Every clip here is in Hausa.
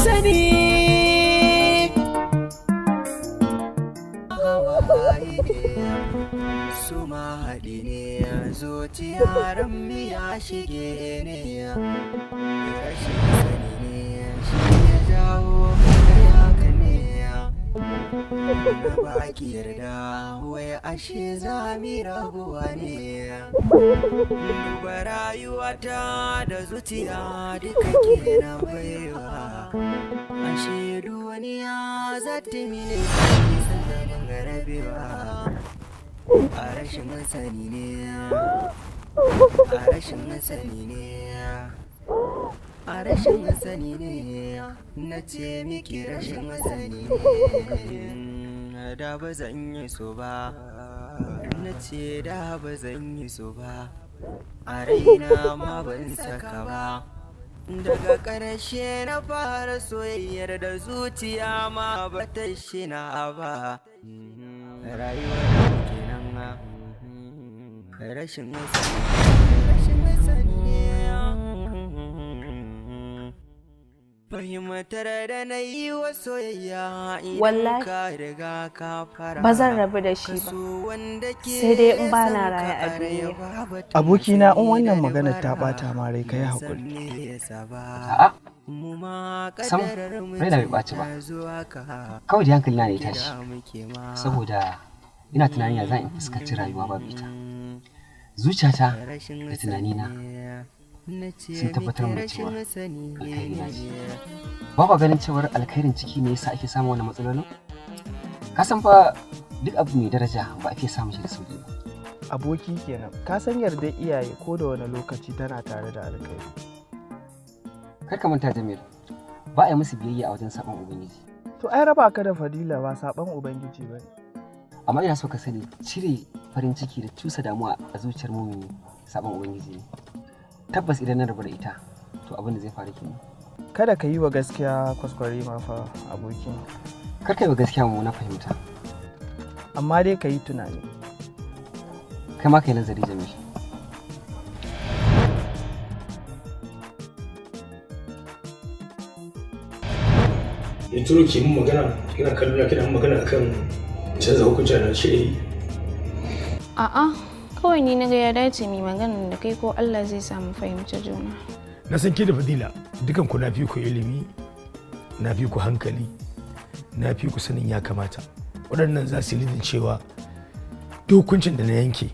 Sani. Su ma haɗi ne, zuciya miya shige ne, rashin sani ne shi ya jawo kai haka ne. Na baki yarda, wai ashe za mi rabuwa ne. Duba rayuwata da zuciya duka ke na baiwa, ashe duniya za ta mini sanadin rabewa. A rashin sani ne, a rashin sani ne, a rashin sani ne, na ce miki rashin sani ne. Da ba zan yi so ba, na ce da ba zan yi so ba, a raina ma ban saka ba. Daga ƙarshe na fara soyayyar da zuciya ma ba ta shina ba. Rayuwar kenan, rashin sani, rashin sani ne. Fahimtar da na yi wa soyayya, idan Wallahi, ka riga ka fara ba zan rabu da shi ba, kaso wanda ke sai dai in ba na son raye ka a a rai duniya. babu Abokina, in tausayi wannan da maganar ta dabara. ɓata ma rai, ka yi San haƙuri. me yasa ba A'a, mu ma sam kadarar mu raina bai ce ɓaci ba. ta zuwa ka Kawai da hankali na ne ya tashi kira muke ma. Saboda ina tunanin ya zan in fuskanci rayuwa babu ita. Zuciyata Rashin da tunanina sani ne, sun tabbatar miki mana cewa rashin sani alkhairi na ce. ne. Ba kwa ganin cewar alkhairin ciki ne yasa ake samun wannan matsalolin? Ka san fa duk abu mai daraja ba a fiye samun shi da sauki ba. Aboki kenan, ka san yardar iyaye ko da wani lokaci tana tare da alkhairi. Kar ka manta Jamil, ba a yi musu biyayya a wajen saɓon Ubangiji. To ai raba ka da Fadila ba saɓon Ubangiji ba ne. Amma ina so ka sani, cire farin ciki da cusa damuwa a zuciyar mumini saɓon Ubangiji ne. Tabbas idan na rabu da ita, to abin da zai faru kenan. Kada ka yi wa gaskiya kwaskwari ma fa, aboki. Kar ka yi wa gaskiya mummuna fahimta. Amma dai ka yi tunani. Kai ma ka yi nazari, Jamil. Yanzu ke mun magana, kina kallo na, kina mun magana akan canza hukuncin da shirye yi. A'a, kawai ni naga ya dace mai magana da kai, ko Allah zai samu fahimci juna. Na san ke da Fadila dukan ku na fi ku ilimi, na fi ku hankali, na fi ku sanin ya kamata. Waɗannan za su lidin cewa duk hukuncin da na yanke,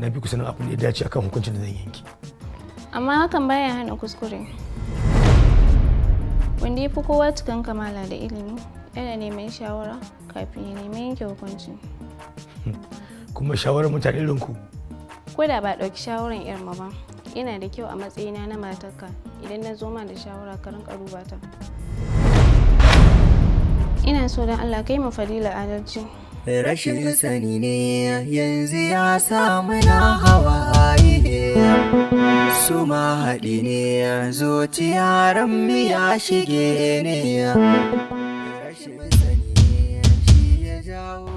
na fi ku sanin abin da ya dace akan hukuncin da zan yanke. Amma hakan baya hana kuskure. Wanda ya fi kowa cikan kamala da ilimi yana neman shawara kafin ya nemi yanke hukunci. Kuma shawarar mutane irin ku? Ko da ba ɗauki shawaran irin ba, yana da kyau a matsayina na matarka idan na zo ma da shawara ka rinka duba ta. Ina so don Allah kai ma Fadila adalci. Rashin sani ne yanzu ya samu na hawaye, su ma haɗi ne, zuciya miya shige ne, rashin sani ne shi ya jawo.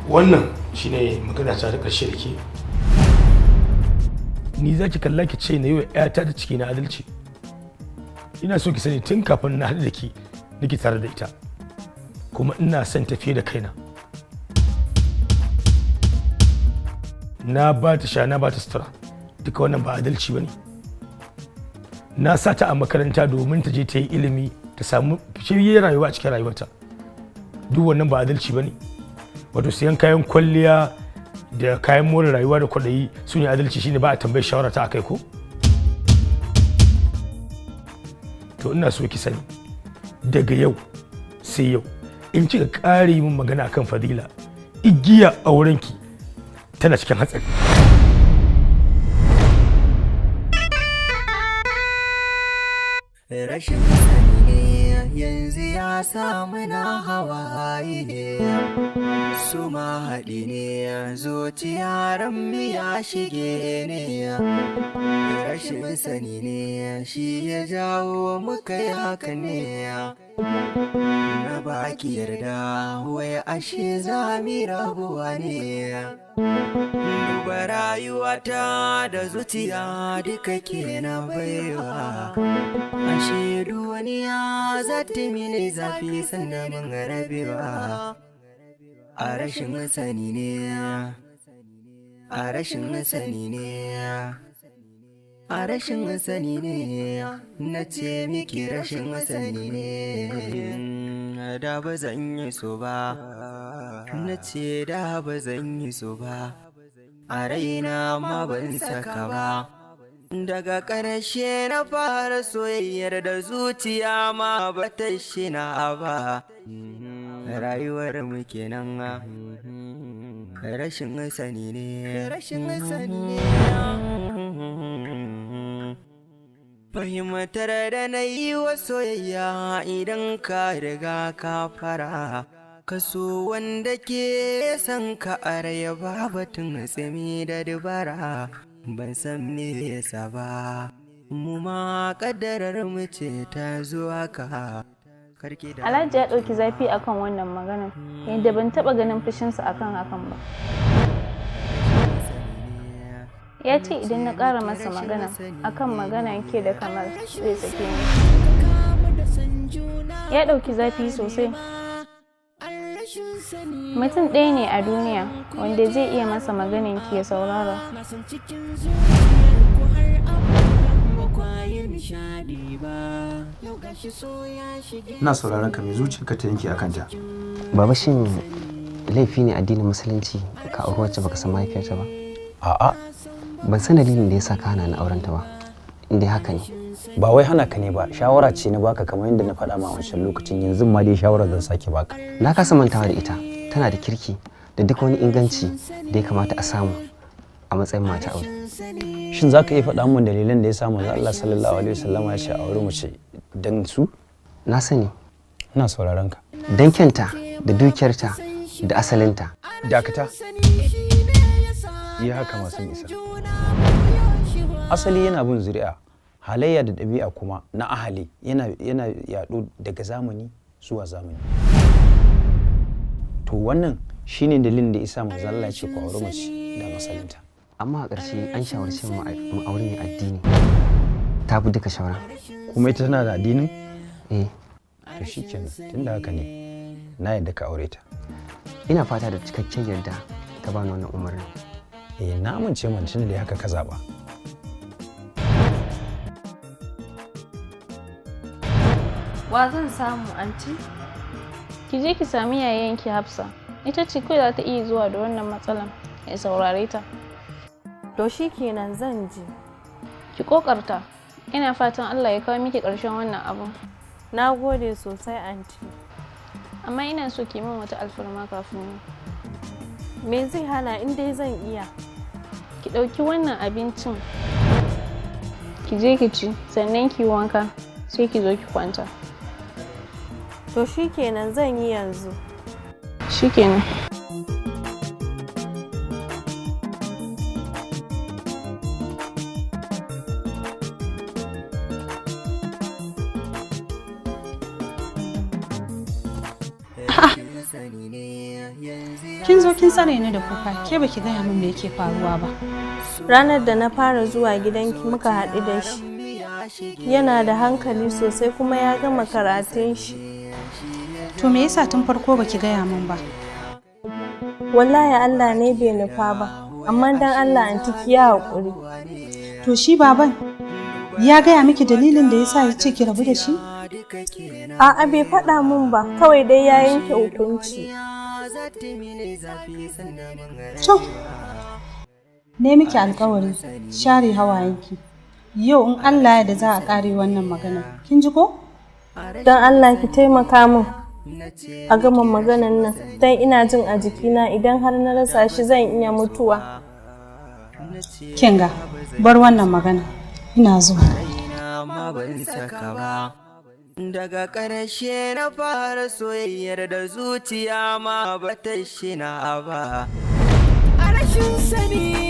Wannan shine magana ta ta ƙarshe da ke. Ni za ki kalla ki ce na yi wa 'yata da ciki na adalci? Ina so ki sani, tun kafin na haɗu da ke nake tare da ita, kuma ina son tafiye da kaina. Na ba ta sha, na ba ta sutura, duka wannan ba adalci ba ne? Na sa ta a makaranta domin ta je ta yi ilimi, ta samu shirye rayuwa a cikin rayuwarta, duk wannan ba adalci ba ne? Wato siyan kayan kwalliya da kayan more rayuwa da kwaɗayi su ne adalci, shine ba a tambayar shawara ta akai ko? To ina so ki sani, daga yau sai yau, in kika ƙare yi min magana akan Fadila, igiya aurenki tana cikin hatsari. Rashin sani ne. Yanzu ya samu na hawaye ne, su ma haɗi ne, zuciya ran ya shige ne. Rashin sani ne shi ya jawo muka yi haka ne. Na baki yarda, wai ashe za mi rabuwa ne. Duba rayuwata da zuciya duka ke na baiwa, ashe duniya za ta mini zafi sannan mun rabewa. A rashin sani ne, a rashin sani ne, a rashin sani ne, na ce miki rashin sani ne. Da ba zan yi so ba, na ce da ba zan yi so ba, a raina ma ban saka ba. Daga ƙarshe na fara soyayyar da zuciya ma ba ta shina ba. Rayuwar mu kenan, rashin sani ne, rashin sani ne. Fahimtar da na yi wa soyayya, idan ka riga ka fara, kaso wanda ke son ka a rai, ba batun tsimi da dubara. Ban san me yasa ba, mu ma kaddarar mu ce ta zuwa ka karki da. Alhaji ya ɗauki zafi akan wannan maganar, yadda ban taɓa ganin fushinsa akan hakan ba. Ya ce idan na ƙara masa magana akan magana ke da Kamal, zai sake ni. Ya ɗauki zafi sosai. Mutum ɗaya ne a duniya wanda zai iya masa maganin ki ya saurara. Ina sauraron ka, mai zuciyarka ta yanke akan ta? Baba, shin laifi ne addinin Musulunci ka auri wacce baka san mahaifiyarta ba? A'a. Ban san dalilin da yasa ka hana ni auren ta ba, inda haka ne. Ba wai hana ka ne ba, shawara ce na baka, kamar yadda na faɗa ma wancan lokacin. Yanzu ma dai shawara zan sake baka. Na kasa mantawa da ita. Tana da kirki da duk wani inganci da ya kamata a samu a matsayin mata aure. Shin za ka iya faɗa min dalilan da ya sa manzo Allah sallallahu alaihi wasallam ya ce a aure mace dan su? Na sani. Ina sauraron ka. Dan kyanta da dukiyarta da asalinta. Dakata. Iya haka masu isa. Asali yana bin zuri'a, halayya da ɗabi'a kuma na ahali yana yaɗo daga zamani zuwa zamani. To wannan shine dalilin da isa manzo Allah ya ce ku aure mace da masalinta. Amma a ƙarshe an shawarce mu mu aure mai addini. Ta bi duka shawara. Kuma ita tana da addinin? Eh. To shikenan, tunda haka ne na yadda ka aure ta. Ina fata da cikakken yarda ka bani wannan umarnin. Eh, na amince man, tunda dai haka ka zaba. Wa zan samu, anti? Ki je ki sami yayanki Hafsa. Ita ce kawai za ta iya zuwa da wannan matsalan ya saurare ta. To shikenan, zan je. Ki kokarta. Ina fatan Allah ya kawo miki ƙarshen wannan abun. Na gode sosai, anti. Amma ina so ki min wata alfarma kafin nan. Me zai hana, in dai zan iya? Ki ɗauki wannan abincin. Ki je ki ci, sannan ki yi wanka, sai ki zo ki kwanta. To shikenan, zan yi yanzu. Shikenan. Kin zo kin tsare ni da kuka, ke baki gaya min me yake faruwa ba. Ranar da na fara zuwa gidanki muka haɗu da shi. Yana da hankali sosai kuma ya gama karatun shi. To me yasa tun farko baki gaya min ba? Wallahi Allah ne bai nufa ba, amma dan Allah anti ki yi haƙuri. To shi baban ya gaya miki dalilin da yasa ya ce ki rabu da shi? A'a, bai faɗa min ba, kawai dai ya yanke hukunci. To, ne miki alkawari share hawayenki. Yau in Allah ya da za a ƙare wannan magana. Kin ji ko? Don Allah ki taimaka min a gama maganan nan, don ina jin a jikina idan har na rasa shi zan iya mutuwa. Kin ga, bar wannan magana. Ina zuwa. Ma ban saka ba. Daga ƙarshe na fara soyayyar da zuciya ma bata shina ba. A rashin sani.